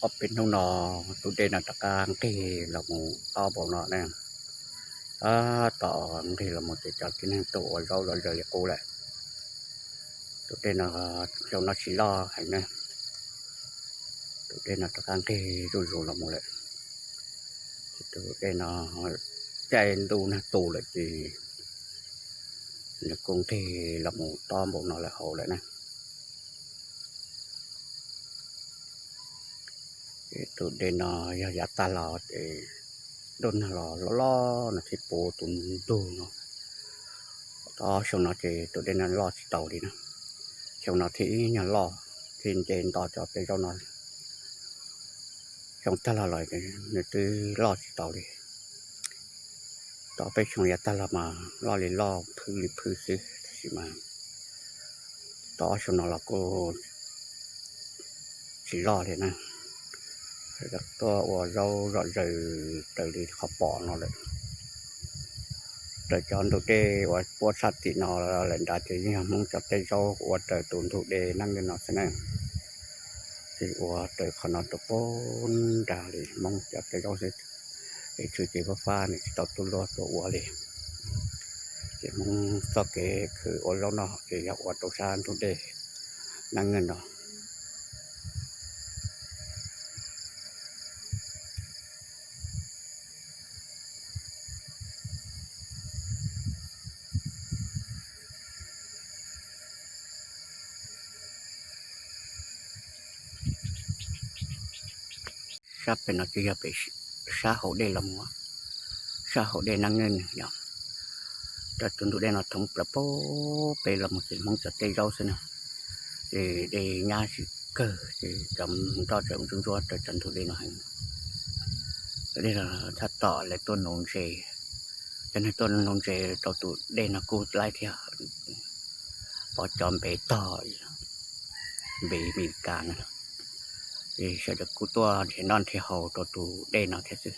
Ob peb hnub no tus dej no rov qab nqig los mus tob npaum no na. Tab tom nqig los mus ces cov tib neeg tuaj ua zaub zom zaws li qub lawm. Tus dej no xyoo no tsis loj heev na. Tus dej no rov qab nqig zuj zus los mus lawm. Ces tus dej no caij ntuj nag tu lawm ces nws kuj nqig los mus tob npaum no lawm hauv lawm na. Ces tus dej no yog yav tag los ces ntuj nag los loj loj no thiaj puv tus ntug no. Tau xyoo no ces tus dej no loj tsis taus li na. Xyoo no thiaj ib nyuag loj, thiaj nce nto cov teb zaub no. Xyoo tag los los nws twb loj tsis taus li. Tau peb xyoo yav tag los mas loj li loj, phwj li phwj xwb, tab sis mas tau ob xyoo no los kuj tsis loj li na. Tuaj ua zaub zom zaws raws li qhov pom no lawm. Raws cov ntug dej uas puab sab tim no lawm nrad ces yeej yog Hmoob cov teb zaub ua raws tus ntug dej Nab Nwj no xwb na. Ces ua raws qhov no rau puag nrad li Hmoob cov teb zaub xwb. Tej tswv ces fab fab nws tsis tau tuaj luag tuaj ua li. Ces Hmoob txoj kev khwv ua zaub noj ces yog ua rau sab ntug dej Nab Nwj no. Sab pem no ces yog pem sab hauv dej los mus, sab hauv dej Nab Nwj yom. Raws tus ntug dej no thoov plaws puag pem los mus ces Hmoob cov teb zaub xwb na. Ces dej nyab tsis kawg ces cov nroj tseem ntsuab ntsuab raws cov ntug dej no heev. Cov dej no tab tom lawv tuaj nuv ntses, cov neeg tuaj nuv ntses rau tus dej no kuj laib thiab. Pom cov npe tog, npe Mes Kas na, es sawv daws kuj tuaj nrhiav noj nrhiav haus rau tus dej no thiab xwb.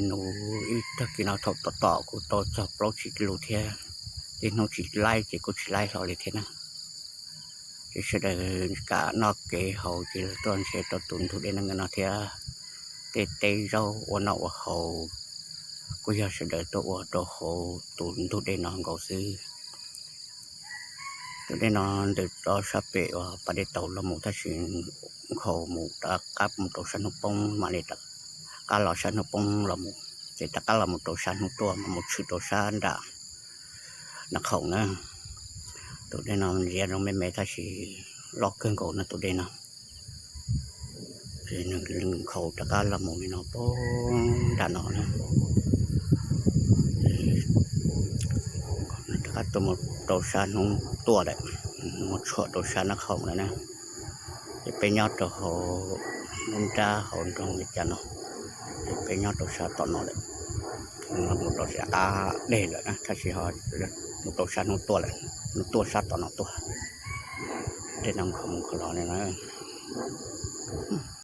Nuv ib tag kis no thaum tom tom kuj tau txog plaub tsib lus thiab, tej hnub tsis laib ces kuj tsis laib hlo li thiab na. Ces sawv daws kam noj kev haus ces lawv tuaj nrhiav rau tus ntug dej Nab Nwj no thiab. Tej teb zaub ua noj ua haus kuj yog sawv daws tuaj ua rau hauv tus ntug dej no nkaus xwb. Tus dej no ntws rau sab pem uas pas dej tauv los mus tab sis nkhaus mus rov qab mus rau sab hnub poob mam li rov qab los sab hnub poob los mus, ces rov qab los mus rau sab hnub tuaj mas mus tshwm rau sab nram Naj Khoom na. Tus dej no ntsia zoo me me tab sis loj kawg nkaus no tus dej no. Ces nws nkhaus rov qab los mus li no poob nram no na. Nws rov qab tuaj mus rau sab hnub tuaj lawm, mus tshuam rau sab Naj Khoom lawm na. Ces peb nyob rau hauv nruab nrab hauv nroog li cas no, ces peb nyob rau sab tom no lawm. Mus rau sab qab dej lawm na, tab sis ho mus rau sab hnub tuaj lawm, hnub tuaj sab tom no tuaj. Dej no nkhaus mus nkhaus los li na.